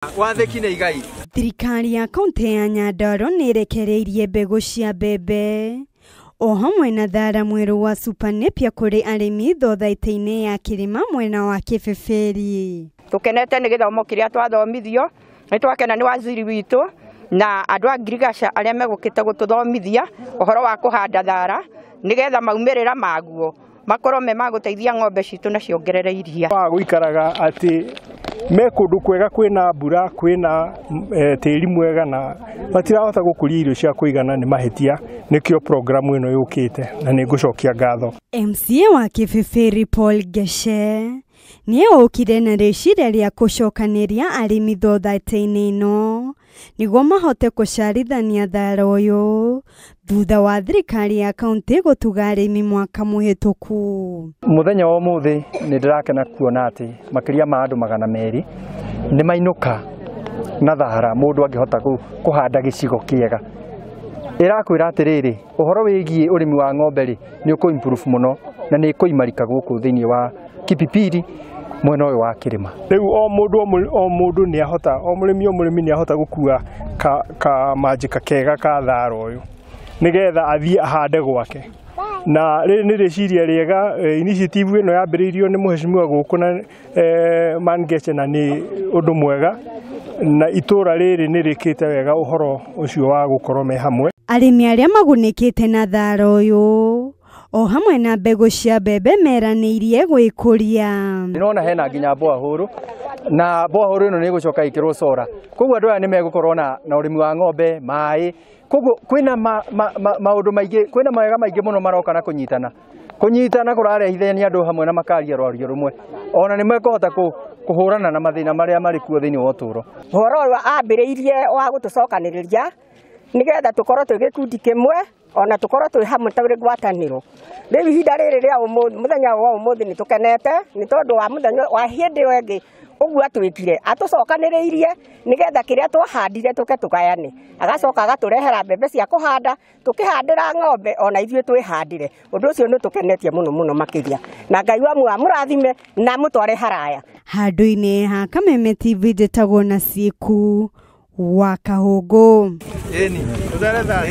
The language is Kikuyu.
Wathĩki nĩ igai. Thirikari ya kaunti ya Nyandarua nĩ ĩrekereirie mbegũ cia mbembe o hamwe na thara mwerũ wa Super Napier kũrĩ arĩmi thothaitĩ-inĩ ya kĩrĩma mwena wa Kĩbĩbĩri. Tũkenete nĩ gĩthomo kĩrĩa twathomithio, nĩ twakena nĩ waziri witũ na andũ a ngirigaca arĩa megũkĩte gũtũthomithia ũhoro wa kũhanda thara nĩgetha maumĩrĩra maguo makorwo me magũteithia ng'ombe citũ na ciongerere iria. Wa gũikaraga atĩ me kũndũ kwega kwĩna mbura kwĩna tĩri mwega na matirahota gũkũria irio cia kũigana nĩ mahĩtia, nĩkĩo programu ĩno yũkĩte na nĩ ngũcokia ngatho. MCA wa Kĩbĩbĩri Paul Geshe nĩ okire na rĩciria rĩa gũcokanĩria arĩmi thothaitĩ-inĩ ĩno nĩguo mahote gũcarithania thara ũyũ thutha wa thirikari ya kaunti gũtuga arĩmi mwaka mũhĩtũku. Mũthenya wa ũmũthĩ nĩ ndĩrakena kuona atĩ makĩria ma andũ 200 nĩ mainũka na thara mũndũ angĩhota kũhanda gĩcigo kĩega. Ĩrakwĩra atĩrĩrĩ, ũhoro wĩgiĩ ũrĩmi wa ng'ombe rĩ nĩ ũkũ improve mũno na nĩ ĩkũimarika gũkũ thĩinĩ wa Kipipiri mwena ũyũ wa kĩrĩma. Rĩu o mũndũ o mũndũ nĩ ahota, o mũrĩmi o mũrĩmi nĩ ahota gũkua kamanjĩka kega ka thara ũyũ nĩgetha athiĩ ahande gwake. Na rĩrĩ nĩ rĩciria rĩega, initiative ĩno yambĩrĩirio nĩ mũheshimiwa gũkũ na Mangeche na nĩ ũndũ mwega na itũra rĩrĩ nĩ rĩkĩte wega ũhoro ũcio wa gũkorwo me hamwe. Arĩmi arĩa magunĩkĩte na thara ũyũ o hamwe na mbegũ cia mbembe meranĩirie gwĩkũria. Ndĩrona hena nginya boahũrũ na boahũrũ ĩno nĩ ĩgũcoka ĩkĩrwo cora, koguo andũ aya nĩ megũkorwo na ũrĩmi wa ng'ombe, maĩ, koguo kwĩna maũndũ maingĩ, kwĩna mawega maingĩ mũno maroka na kũnyitana. Kũnyitana kũrarehithania andũ hamwe na makaria rwario rũmwe, ona nĩ mekũhota kũhũrana na mathĩna marĩa marĩ kuo thĩinĩ wa ũtũũro. Ũhoro ũyũ ambĩrĩirie wa gũtũcokanĩrĩria nĩgetha tũkorwo twĩ gĩkundi kĩmwe ona tũkorwo twĩ hamwe ta ngwatanĩro. Rĩu ihinda rĩrĩ rĩa ũmũthĩ, mũthenya wa ũmũthĩ nĩ tũkenete nĩ tondũ wa mũthenya wa hĩndĩ ĩyo ĩngĩ ũguo atwĩkire, atũcokanĩrĩirie nĩgetha kĩrĩa twahandire tũke tũgayane, agacoka agatũrehera mbembe cia kũhanda tũkĩhandĩra ng'ombe ona ithuĩ twĩhandĩre. Ũndũ ũcio nĩ ũtũkenetie mũno mũno makĩria, na Ngai wa muoyo amũrathime na amũtware haraya. Handũ-inĩ ha Kameme TV njĩtagwo Nasiku wa Kahũngũ. Ĩni, ũthere thaa.